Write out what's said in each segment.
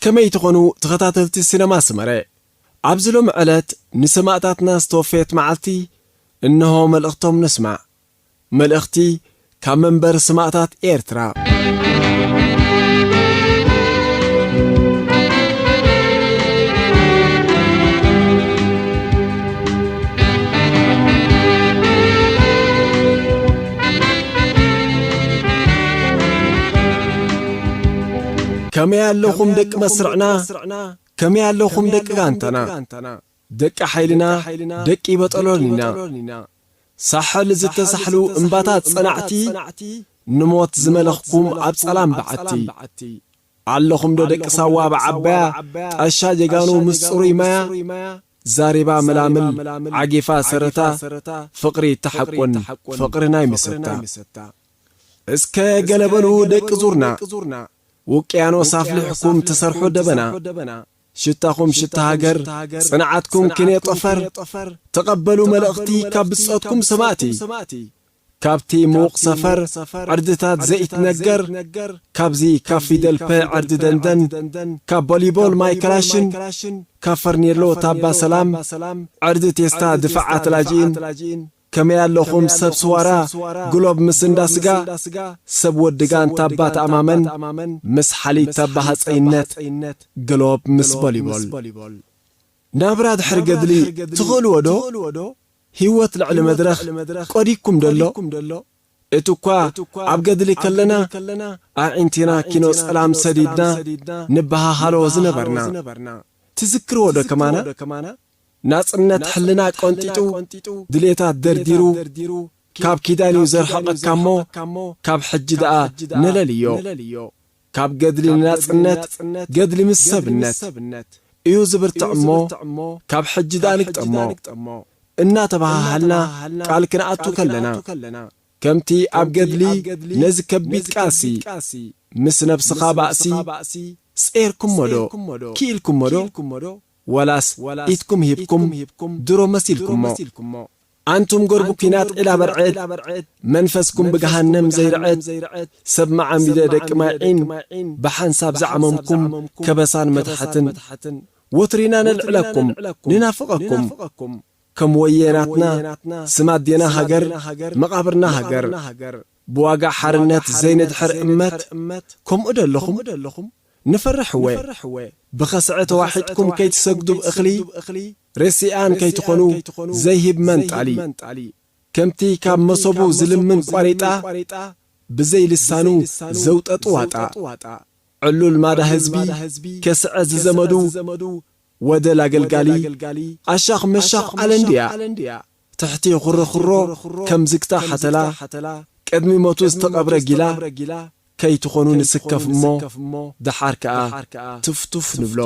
ከመይ ትኾኑ ተኸታተልቲ ሲነማ ሰመረ? ኣብዚ ሎሚ ዕለት ንሰማእታትና ዝተወፈየት መዓልቲ፣ እንሆ መልእኽቶም ንስማዕ። መልእኽቲ ካብ መንበር ሰማእታት ኤርትራ። ከመይ ኣለኹም ደቂ መስርዕና? ከመይ ኣለኹም ደቂ ጋንታና? ደቂ ሓይልና፣ ደቂ በጠሎኒና። ሳሕል ዝተሳሕሉ እምባታት ጸናዕቲ፣ ንሞት ዝመለኽኩም ኣብ ጸላም በዓቲ። ኣለኹም ዶ ደቂ ሳዋ ብዓባያ፣ ጣሻ ጀጋኑ ምስ ጽሩይ ማያ? ዛሪባ መላምል፣ ዓጊፋ ሰረታ፣ ፍቕሪ ተሓቁን፣ ፍቕሪ ናይ መሰታ። እስከ ገለ በሉ ደቂ ዙርና፣ ውቅያኖስ ኣፍሊሕኩም ትሰርሑ ደበና። ሽታኹም ሽታ ሃገር፣ ጽንዓትኩም ክንየ ጠፈር። ተቐበሉ መልእኽቲ ካብ ብጾትኩም ሰማእቲ። ካብቲ ምዉቕ ሰፈር፣ ዕርድታት ዘይትነገር፣ ካብዚ ካብ ፊደል ፐ ዕርዲ ደንደን፣ ካብ ቦሊቦል ማይ ከላሽን፣ ካብ ፈርኔሎ ታባ ሰላም፣ ዕርዲ ቴስታ ድፋዓት ላጅኢን፣ ከመይ ኣለኹም ሰብ ስዋራ፣ ግሎብ ምስ እንዳ ስጋ፣ ሰብ ወዲ ጋንታ ኣባ ተኣማመን፣ ምስ ሓሊት ኣባ ሃጸይነት፣ ግሎብ ምስ ቮሊቦል። ናብራ ድሕሪ ገድሊ ትኽእልዎ ዶ? ህይወት ልዕሊ መድረኽ ቆዲኩም ደሎ? እቲ እኳ ኣብ ገድሊ ከለና፣ ኣዒንቲና ኪኖ ጸላም ሰዲድና፣ ንበሃሃሎ ዝነበርና። ትዝክርዎ ዶ ከማና? ናጽነት ሕልና ቆንጢጡ፣ ድሌታት ደርዲሩ፣ ካብ ኪዳን እዩ ዘርሕቐካ እሞ፣ ካብ ሕጂ ደኣ ንለልዮ። ካብ ገድሊ ንናጽነት፣ ገድሊ ምስ ሰብነት እዩ ዝብርትዕ እሞ፣ ካብ ሕጂ ደኣ ንግጠሞ። እናተበሃሃልና ቃል ክንኣቱ ከለና፣ ከምቲ ኣብ ገድሊ ነዚ ከቢድ ቃልሲ፣ ምስ ነብስኻ ባእሲ፣ ጼርኩሞ ዶ? ክኢልኩሞ ዶ? ወላስ ኢድኩም ሂብኩም ድሮ መሲልኩሞ? ኣንቱም ጎርቢ ኲናት ዒላ በርዕድ፣ መንፈስኩም ብገሃነም ዘይርዕድ፣ ሰብ መዓሚደ ደቂ ማይዒን፣ ብሓንሳብ ዝዓመምኩም ከበሳን መታሕትን፣ ወትሪና ነልዕለኩም፣ ንናፍቐኩም። ከም ወየ ናትና፣ ስም ኣዴና ሃገር፣ መቓብርና ሃገር። ብዋጋ ሓርነት ዘይንድሕር እመት፣ ከምኡ ደለኹም? ንፈርሕ እወ፣ ብኸስዐ ተዋሒጥኩም ከይትሰግዱ ብእኽሊ፣ ሬስኣን ከይትኾኑ ዘይህብ መንጣሊ። ከምቲ ካብ መሶቡ ዝልምን ቋሪጣ፣ ብዘይ ልሳኑ ዘውጠጡ ዋጣ። ዕሉል ማዳ ህዝቢ፣ ከስዐ ዝዘመዱ፣ ወደል ኣገልጋሊ፣ ኣሻኽ መሻኽ ዓለም ድያ። ትሕቲ ኹርኹሮ ከም ዝግታ ሓተላ፣ ቅድሚ ሞቱ ዝተቐብረ ጊላ፣ ከይትኾኑ ንስከፍ እሞ፣ ደሓር ከኣ ትፍቱፍ ንብሎ።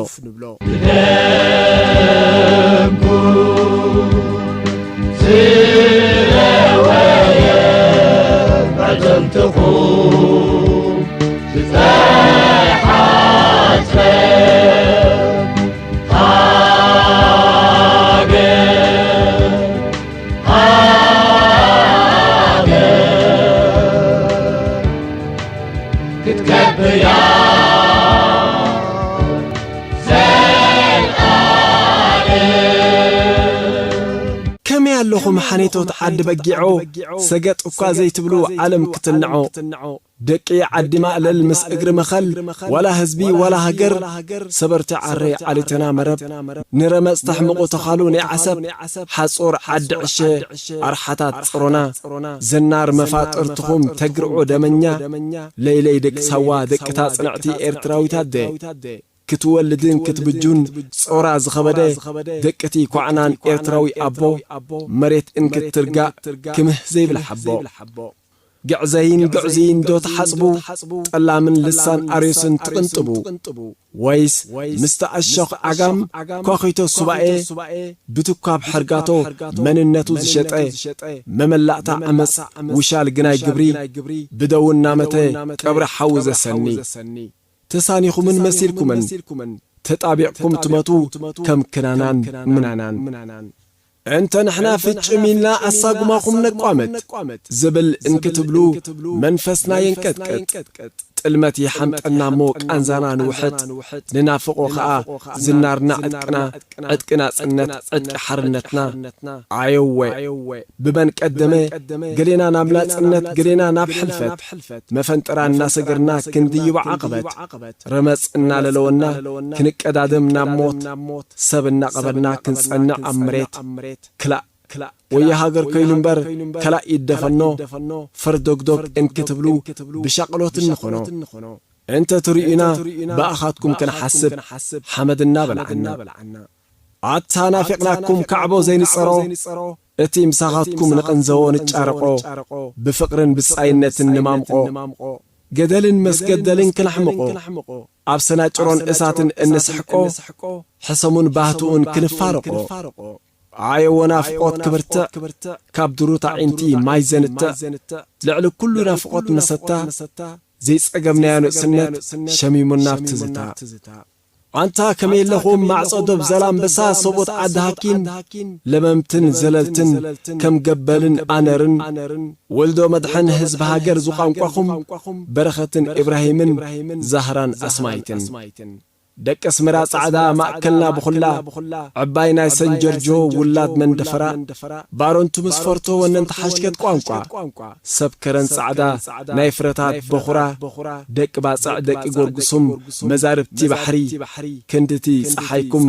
ከመይ ኣለኹም ሓኔቶት ዓዲ በጊዖ፣ ሰገጥ እኳ ዘይትብሉ ዓለም ክትንዖ። ደቂ ዓዲ ማእለል ምስ እግሪ መኸል፣ ዋላ ህዝቢ ዋላ ሃገር፣ ሰበርቲ ዓረይ ዓሊትና መረብ፣ ንረመጽ ተሕምቑ ተኻሉ ናይ ዓሰብ፣ ሓጹር ዓዲ ዕሸ፣ ኣርሓታት ጽሮና፣ ዘናር መፋጥርትኹም ተግርዑ ደመኛ፣ ለይለይ ደቂ ሳዋ ደቅታ ጽንዕቲ ኤርትራዊት ኣደ። ክትወልድን ክትብጁን ጾራ ዝኸበደ ደቅቲ ኳዕናን ኤርትራዊ ኣቦ መሬት እንክትርጋእ ክምህ ዘይብል ሓቦ። ግዕዘይን ግዕዝይን ዶ ትሓጽቡ፣ ጠላምን ልሳን ኣርዮስን ትቕንጥቡ፣ ወይስ ምስቲ ኣሾኽ ዓጋም ኳኺቶ ሱባኤ ብትኳብ ሕርጋቶ መንነቱ ዝሸጠ፣ መመላእታ ዓመጽ ውሻል ግናይ ግብሪ ብደው እናመተ ቀብሪ ሓዊ ዘሰኒ። ተሳኒኹምን መሲልኩምን፣ ተጣቢቕኩም ትመቱ ከም ክናናን ምናናን። እንተ ንሕና ፍጭም ኢልና ኣሳጉማኹም ነቋምት ዝብል እንክትብሉ መንፈስና የንቀጥቀጥ። ጥልመት ይሓምጠና እሞ ቃንዛና ንውሕጥ፣ ንናፍቖ ኸኣ ዝናርና ዕጥቅና፣ ዕጥቂ ናጽነት፣ ዕጥቂ ሓርነትና። ኣየወ! ብመን ቀደመ፣ ገሌና ናብ ናጽነት፣ ገሌና ናብ ሕልፈት፣ መፈንጠራ እናሰገርና ክንድይብ ዓቐበት፣ ረመጽ እናለለወና ክንቀዳደም ናብ ሞት፣ ሰብ እናቐበርና ክንጸንዕ ኣብ መሬት። ክላእ! ወየ ሃገር ኮይኑ እምበር ከላእ ይደፈኖ፣ ፈርዶግዶግ እንክትብሉ ብሻቕሎት እንኾኖ። እንተ ትርእዩና ብኣኻትኩም ክንሓስብ ሓመድ እናበላዕና። ኣታ ናፊቕናኩም ካዕቦ ዘይንጸሮ፣ እቲ ምሳኻትኩም ንቕንዘቦ ንጫረቖ፣ ብፍቕርን ብጻይነትን ንማምቖ፣ ገደልን መስገደልን ክነሕምቖ፣ ኣብ ሰናጭሮን እሳትን እንስሕቆ፣ ሕሰሙን ባህትኡን ክንፋረቖ። ኣየወ ናፍቖት ክብርትዕ፣ ካብ ድሩት ኣዒንቲ ማይ ዘንትዕ፣ ልዕሊ ኩሉ ናፍቖት መሰታ፣ ዘይጸገብናዮ ንእስነት ሸሚሙና ኣብ ትዝታ። ኣንታ ከመይ ኣለኹም ማዕጾ ዶብ ዘላምበሳ፣ ሰብኡት ዓዲ ሃኪን፣ ለመምትን ዘለልትን ከም ገበልን ኣነርን፣ ወልዶ መድሕን ህዝቢ ሃገር ዝቋንቋኹም፣ በረኸትን ኢብራሂምን ዛህራን ኣስማይትን። ደቂ ኣስመራ ጻዕዳ ማእከልና ብኹላ፣ ዕባይ ናይ ሰንጀርጆ ውላድ መንደፈራ፣ ባረንቱ ምስ ፈርቶ ወነንቲ ሓሽከት ቋንቋ፣ ሰብ ከረን ጻዕዳ ናይ ፍረታት በኹራ፣ ደቂ ባጽዕ ደቂ ጎርጉሱም መዛርብቲ ባሕሪ፣ ክንድቲ ጸሓይኩም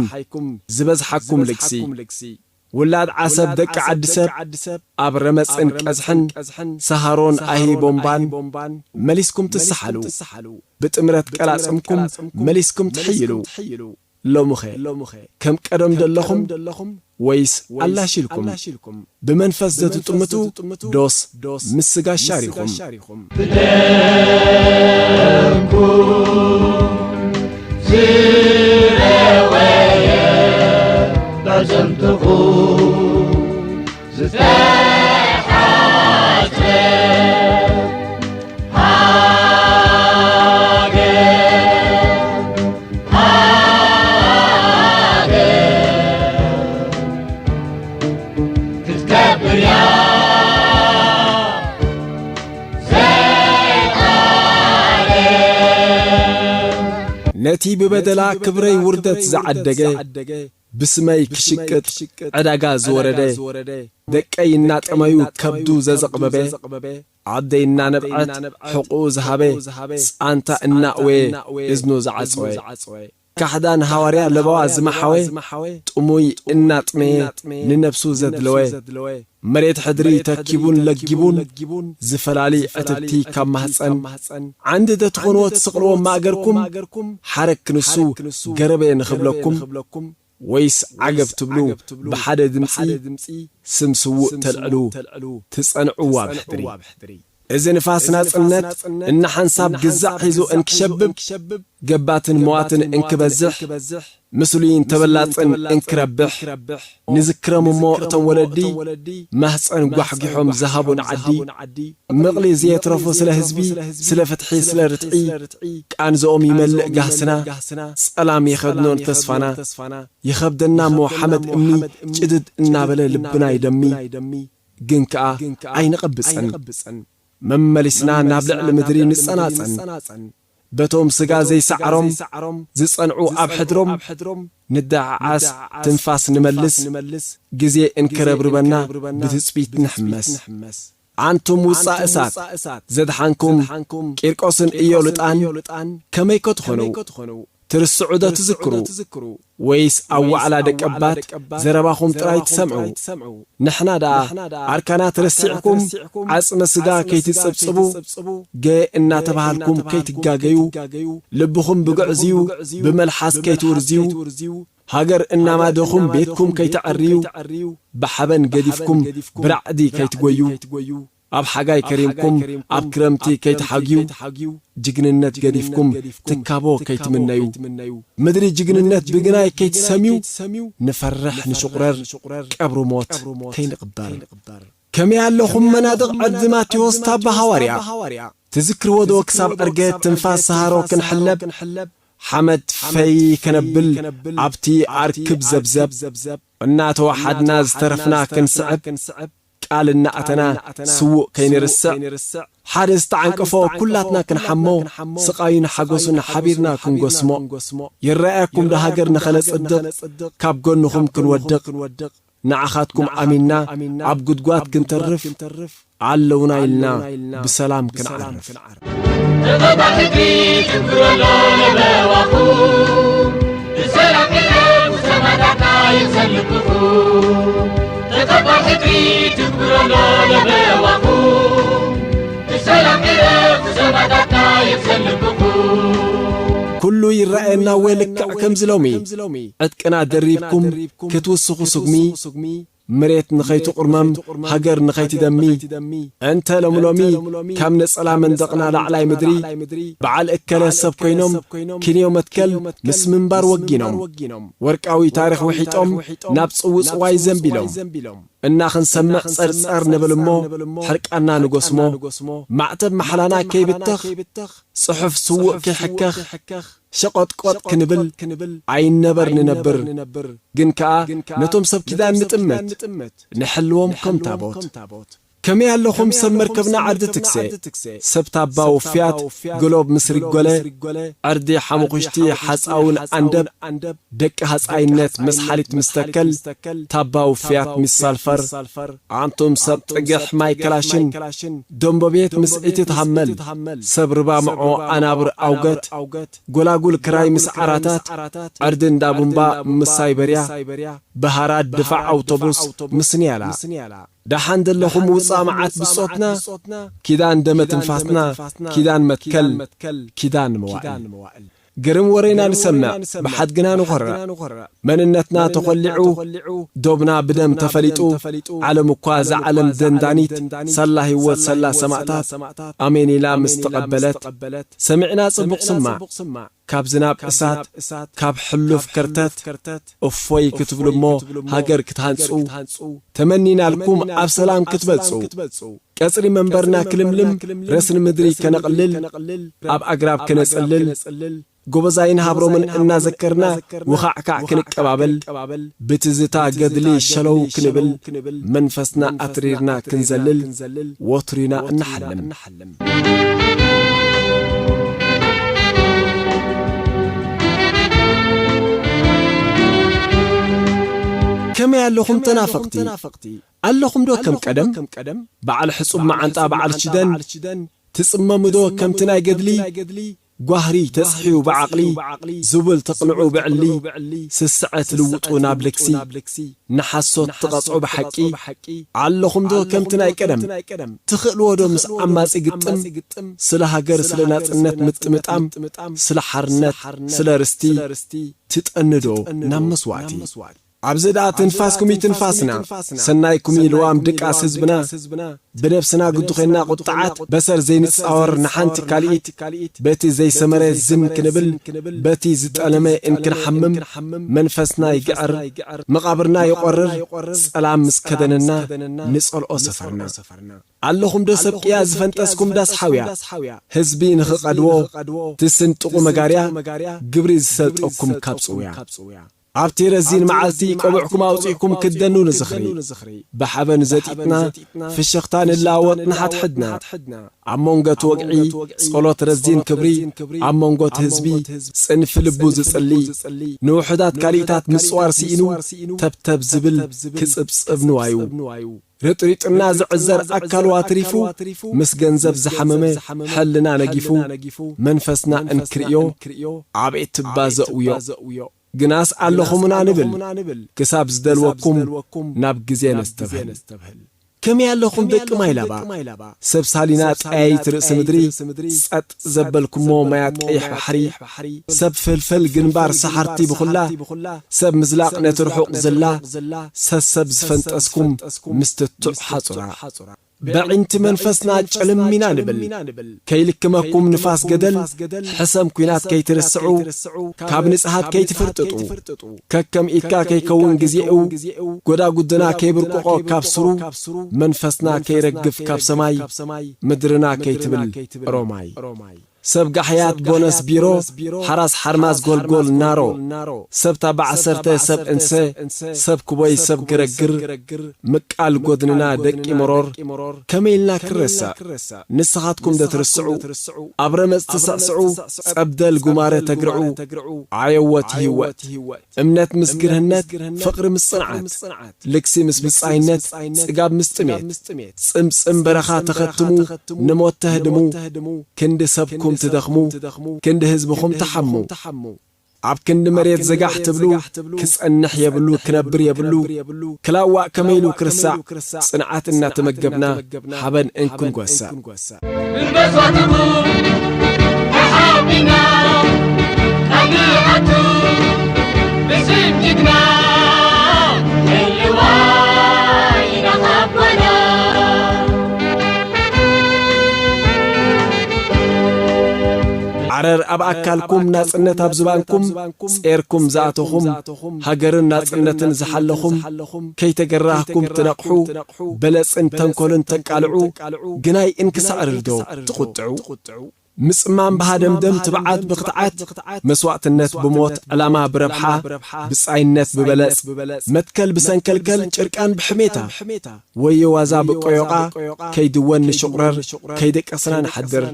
ዝበዝሓኩም ልግሲ። ውላድ ዓሰብ ደቂ ዓዲ ሰብ፣ ኣብ ረመጽን ቀዝሕን፣ ሰሃሮን ኣሂ ቦምባን፣ መሊስኩም ትሰሓሉ። ብጥምረት ቀላጽምኩም መሊስኩም ትሕይሉ። ሎምኸ፣ ከም ቀደም ደለኹም ወይስ ኣላሺልኩም? ብመንፈስ ዘትጥምቱ ዶስ ምስ ስጋ ሻሪኹም? ብደምኩም ዝረወየ፣ ብዕጽምትኹም ዝተሓጽረ ሃገር፣ ሃገር ክትከብር እያ። ነቲ ብበደላ ክብረይ ውርደት ዝዓደገ፣ ብስመይ ክሽቅጥ ዕዳጋ ዝወረደ፣ ደቀይ እናጠመዩ ከብዱ ዘዘቕበበ፣ ዓደይ እናነብዐት ሕቑኡ ዝሃበ፣ ጻንታ እናእወየ እዝኑ ዝዓጸወ፣ ካሕዳን ሃዋርያ ለበዋ ዝመሓወ፣ ጥሙይ እናጥመየ ንነብሱ ዘድለወ፣ መሬት ሕድሪ ተኪቡን ለጊቡን፣ ዝፈላሊ ዕትብቲ ካብ ማህጸን፣ ዓንዲ ዶ ትኾንዎ ትስቕልዎ ማእገርኩም፣ ሓረግ ክንሱ ገረበ ንኽብለኩም፣ ወይስ ዓገብ ትብሉ ብሓደ ድምጺ ስም ስዉእ ተልዕሉ ትጸንዕዋ ብሕድሪ? እዚ ንፋስ ናጽነት እናሓንሳብ ግዛዕ ሒዙ እንክሸብብ፣ ገባትን መዋትን እንክበዝሕ፣ ምስሉይን ተበላጽን እንክረብሕ፣ ንዝክረም እሞ እቶም ወለዲ ማህጸን ጓሕጒሖም ዝሃቡን ዓዲ፣ ምቕሊ ዘየትረፉ ስለ ህዝቢ፣ ስለ ፍትሒ፣ ስለ ርትዒ፣ ቃንዝኦም ይመልእ ጋህስና፣ ጸላም የኸድኖ ንተስፋና። ይኸብደና እሞ ሓመድ እምኒ ጭድድ እናበለ ልብና ይደሚ። ግን ከኣ ኣይንቐብጽን። መመሊስና ናብ ልዕሊ ምድሪ ንጸናጸን። በቶም ስጋ ዘይሰዓሮም ዝጸንዑ ኣብ ሕድሮም ንደዓዓስ፣ ትንፋስ ንመልስ፣ ግዜ እንክረብርበና ብትጽቢት ንሕመስ። ኣንቱም ውጻእ እሳት ዘድሓንኩም ቂርቆስን ኢዮልጣን ከመይ ከ ትኾኑ? ትርስዑ ዶ ትዝክሩ? ወይስ ኣብ ዋዕላ ደቀባት ዘረባኹም ጥራይ ትሰምዑ? ንሕና ደኣ ኣርካናት ረሲዕኩም፣ ዓጽመ ስጋ ከይትጽብጽቡ፣ ገ እናተባሃልኩም ከይትጋገዩ፣ ልብኹም ብግዕዝዩ፣ ብመልሓስ ከይትውርዝዩ፣ ሃገር እናማደኹም ቤትኩም ከይተዐርዩ፣ ብሓበን ገዲፍኩም ብራዕዲ ከይትጎዩ፣ ኣብ ሓጋይ ከሪምኩም ኣብ ክረምቲ ከይትሓግዩ፣ ጅግንነት ገዲፍኩም ትካቦ ከይትምነዩ፣ ምድሪ ጅግንነት ብግናይ ከይትሰምዩ፣ ንፈርሕ ንሽቑረር ቀብሪ ሞት ከይንቕበር። ከመይ ኣለኹም መናድቕ ዓዲ ማቴዎስ ታባ ሃዋርያ? ትዝክርዎ ዶ ክሳብ ዕርገት ትንፋስ ሰሃሮ ክንሕለብ፣ ሓመድ ፈይ ከነብል ኣብቲ ኣርክብ ዘብዘብ፣ እናተዋሓድና ዝተረፍና ክንስዕብ፣ ቃል እናኣተና ስዉእ ከይንርስዕ፣ ሓደ ዝተዓንቀፎ ኩላትና ክንሓሞ፣ ስቓዩን ሓጎሱን ሓቢርና ክንጎስሞ። ይረኣየኩም ዶ ሃገር ንኸነጽድቕ፣ ካብ ጎንኹም ክንወድቕ፣ ንዓኻትኩም ኣሚንና ኣብ ጉድጓድ ክንተርፍ፣ ኣለውና ኢልና ብሰላም ክንዓርፍ። ተቐባሕቲ ትግብረሎ ለበዋኹ፣ ብሰላም ዕረፉ ሰማእታትና የሰልብኹ። ተቐባሕቲ ትግብረሎ ለበዋኹ፣ ብሰላም ዕረፉ ሰማእታትና የሰልብኹ። ኩሉ ይረኣየና እወ ልክዕ ከምዚ ሎሚ፣ ዕጥቅና ደሪብኩም ክትውስኹ ስጉሚ፣ መሬት ንኸይትቑርመም፣ ሃገር ንኸይትደሚ፣ እንተ ሎምሎሚ ካብ ነጸላ መንደቕና ላዕላይ ምድሪ፣ በዓል እከለ ሰብ ኮይኖም፣ ክንዮ መትከል ምስ ምንባር ወጊኖም፣ ወርቃዊ ታሪኽ ውሒጦም፣ ናብ ጽውጽዋይ ዘንቢሎም። እና ክንሰምዕ ጸርጸር ንብል እሞ፣ ሕርቃና ንጎስሞ፣ ማዕተብ ማሕላና ከይብተኽ፣ ጽሑፍ ስዉእ ከይሕከኽ፣ ሸቖጥቆጥ ክንብል ኣይነበር ንነብር። ግን ከኣ ነቶም ሰብ ኪዳን ንጥምት፣ ንሕልዎም ከም ታቦት። ከመይ ኣለኹም ሰብ መርከብና ዓዲ ትክሰ፣ ሰብ ታባ ውፍያት፣ ግሎብ ምስ ሪጎለ፣ ዕርዲ ሓሙኽሽቲ ሓጻውን ኣንደብ፣ ደቂ ሃጻይነት መስሓሊት ምስ ተከል፣ ታባ ውፍያት ምስ ሳልፈር፣ ኣንቱም ሰብ ጥግሕ ማይ ከላሽን፣ ደምቦ ቤት ምስ ኢትትሃመል፣ ሰብ ርባ ምዖ ኣናብር ኣውገት፣ ጎላጉል ክራይ ምስ ዓራታት፣ ዕርዲ እንዳ ቡምባ ምስ ሳይበርያ፣ ብሃራድ ድፋዕ ኣውቶቡስ ምስ ንያላ። ደሓን ደለኹም ውጻእ መዓት ብጾትና፣ ኪዳን ደመ ትንፋስና፣ ኪዳን መትከል፣ ኪዳን መዋእል። ግርም ወሬና ንሰምዕ፣ ብሓድግና ንኾርዕ። መንነትና ተኾሊዑ፣ ዶብና ብደም ተፈሊጡ፣ ዓለም እኳ እዛ ዓለም ደንዳኒት፣ ሳላ ህይወት ሳላ ሰማእታት፣ ኣሜን ኢላ ምስ ተቐበለት፣ ሰሚዕና ጽቡቕ ስማዕ። ካብ ዝናብ እሳት፣ ካብ ሕሉፍ ከርተት፣ እፎይ ክትብሉ እሞ ሃገር ክትሃንጹ፣ ተመኒናልኩም ኣብ ሰላም ክትበልጹ። ቀጽሪ መንበርና ክልምልም፣ ረስኒ ምድሪ ከነቕልል፣ ኣብ ኣግራብ ከነጽልል፣ ጎበዛይን ሃብሮምን እናዘከርና ውኻዕካዕ ክንቀባበል፣ ብትዝታ ገድሊ ሸለው ክንብል፣ መንፈስና ኣትሪርና ክንዘልል፣ ወትሩና እንሓልም። ከመይ ኣለኹም ተናፈቕቲ? ኣለኹም ዶ ከም ቀደም? በዓል ሕጹብ መዓንጣ በዓል ሽደን፣ ትጽመሙ ዶ ከምቲ ናይ ገድሊ? ጓህሪ ተጽሕዩ ብዓቕሊ፣ ዝቡል ተቕልዑ ብዕሊ፣ ስስዐ ትልውጡ ናብ ልግሲ፣ ንሓሶት ትቐጽዑ ብሓቂ። ኣለኹም ዶ ከምቲ ናይ ቀደም? ትኽእልዎ ዶ ምስ ዓማጺ ግጥም? ስለ ሃገር፣ ስለ ናጽነት ምጥምጣም፣ ስለ ሓርነት፣ ስለ ርስቲ፣ ትጠንዶ ናብ መስዋእቲ? ኣብዚ ደኣ ትንፋስኩም እዩ ትንፋስና፣ ሰናይኩም እዩ ልዋም ድቃስ ህዝብና። ብነብስና ግዱ ዄንና ቁጥዓት በሰር ዘይንጻወር ንሓንቲ ካልኢት፣ በቲ ዘይሰመረ ዝን ክንብል፣ በቲ ዝጠለመ እንክንሓምም፣ መንፈስና ይግዕር፣ መቓብርና ይቖርር፣ ጸላም ምስ ከደነና ንጸልኦ ሰፈርና። ኣለኹም ዶ ሰብ ቅያ ዝፈንጠስኩም ዳስ ሓውያ፣ ህዝቢ ንኽቐድዎ ትስንጥቑ መጋርያ፣ ግብሪ ዝሰልጠኩም ካብ ጽውያ። ኣብቲ ረዚን መዓልቲ ቆብዕኩም ኣውጺእኩም ክትደኑ ንዝኽሪ፣ ብሓበን ዘጢጥና ፍሽኽታ ንለዋወጥ ንሓድሕድና። ኣብ መንጎ እቲ ወግዒ ጸሎት ረዚን ክብሪ፣ ኣብ መንጎ እቲ ህዝቢ ጽንፊ ልቡ ዝጽሊ፣ ንውሑዳት ካልኢታት ምጽዋር ስኢኑ ተብተብ ዝብል ክጽብጽብ ንዋዩ። ርጥሪጥና ዝዕዘር ኣካሉ ኣትሪፉ፣ ምስ ገንዘብ ዝሓመመ ሕልና ነጊፉ፣ መንፈስና እንክርእዮ ኣበይ ትባዘእውዮ። ግናስ ኣለኹምና ንብል፣ ክሳብ ዝደልወኩም ናብ ግዜ ነስተብህል። ከመይ ኣለኹም ደቂ ማይላባ? ሰብ ሳሊና ጠያይት ርእሲ ምድሪ፣ ጸጥ ዘበልኩሞ ማያት ቀይሕ ባሕሪ፣ ሰብ ፍልፍል ግንባር ሰሓርቲ ብኹላ፣ ሰብ ምዝላቕ ነቲ ርሑቕ ዝላ፣ ሰሰብ ዝፈንጠስኩም ምስ ትቱዕ ሓጹራ። በዒንቲ መንፈስና ጨልም ኢና ንብል። ከይልክመኩም ንፋስ ገደል፣ ሕሰም ኲናት ከይትርስዑ፣ ካብ ንጽሃት ከይትፍርጥጡ። ከከም ኢድካ ከይከውን ግዜኡ፣ ጎዳጉድና ከይብርቅቆ ካብ ስሩ፣ መንፈስና ከይረግፍ ካብ ሰማይ፣ ምድርና ከይትብል ሮማይ። ሰብ ጋሕያት ቦነስ ቢሮ፣ ሓራስ ሓርማዝ ጎልጎል ናሮ፣ ሰብ ታባ ዓሰርተ ሰብ እንሰ፣ ሰብ ክቦይ ሰብ ግረግር፣ ምቃል ጎድንና ደቂ መሮር፣ ከመይ ኢልና ክረሳእ? ንስኻትኩም ዶ ትርስዑ? ኣብ ረመጽ ትስዕስዑ፣ ጸብደል ጉማረ ተግርዑ፣ ዓየወት ይህወት። እምነት ምስ ግርህነት፣ ፍቕሪ ምስ ጽንዓት፣ ልግሲ ምስ ብጻይነት፣ ጽጋብ ምስ ጥሜት፣ ጽምጽም በረኻ ተኸትሙ፣ ንሞት ተህድሙ፣ ክንዲ ሰብኩም ትደኽሙ፣ ክንዲ ህዝብኹም ትሓሙ። ኣብ ክንዲ መሬት ዘጋሕ ትብሉ፣ ክጸንሕ የብሉ፣ ክነብር የብሉ፣ ክላዋእ ከመይ ኢሉ ክርሳዕ፣ ጽንዓት እናተመገብና፣ ሓበን እንክንጎሳእ። ብመስዋእትኹም ተሓቢና፣ ቃል ንሓቱ ብስም ጅግና፣ ህልዋ ኢና ካብ ጓና። ዓረር ኣብ ኣካልኩም፣ ናጽነት ኣብ ዝባንኩም፣ ጼርኩም ዝኣተኹም፣ ሃገርን ናጽነትን ዝሓለኹም፣ ከይተገራህኩም ትነቕሑ፣ በለጽን ተንኮልን ተቃልዑ፣ ግናይ እንክሳዕርር ዶ ትቑጥዑ? ምጽማም ብሃደምደም ትብዓት ብኽትዓት፣ መስዋእትነት ብሞት ዕላማ ብረብሓ፣ ብጻይነት ብበለጽ፣ መትከል ብሰንከልከል፣ ጭርቃን ብሕሜታ፣ ወዮ ዋዛ ብቆዮቓ፣ ከይድወን ንሽቑረር፣ ከይደቀስና ንሓድር።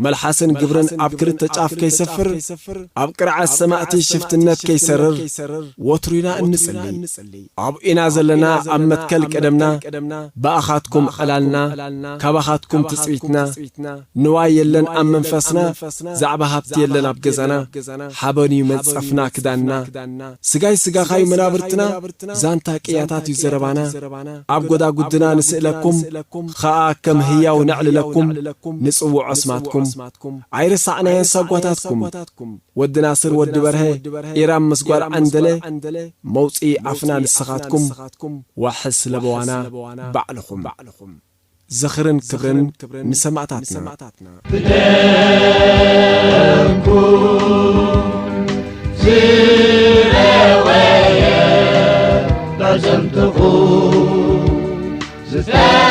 መልሓስን ግብርን ኣብ ክልተ ጫፍ ከይሰፍር፣ ኣብ ቅርዓት ሰማእቲ ሽፍትነት ከይሰርር፣ ወትሩ ኢና እንጽሊ። ኣብኡ ኢና ዘለና ኣብ መትከል ቀደምና፣ ብኣኻትኩም ዕላልና፣ ካባኻትኩም ትጽቢትና። ንዋይ የለን ኣብ መንፈስና፣ ዛዕባ ሃብቲ የለን ኣብ ገዛና። ሓበን እዩ መንጸፍና ክዳንና፣ ስጋይ ስጋኻ እዩ መናብርትና። ዛንታ ቅያታት እዩ ዘረባና፣ ኣብ ጎዳጉድና ንስእለኩም፣ ኸኣ ከም ህያው ነዕልለኩም፣ ንጽውዖ ኣስማትኩም። ኣይረሳዕናዮን ሳጓታትኩም። ወዲ ናስር ወዲ በርሀ፣ ኢራም ምስ ጓል ዓንደለ፣ መውጽኢ ኣፍና ንስኻትኩም፣ ዋሕስ ለበዋና ባዕልኹም። ዝኽርን ክብርን ንሰማእታትና። ብደምኩም ዝረወየ፣ ብዕጽምትኹም ዝተ-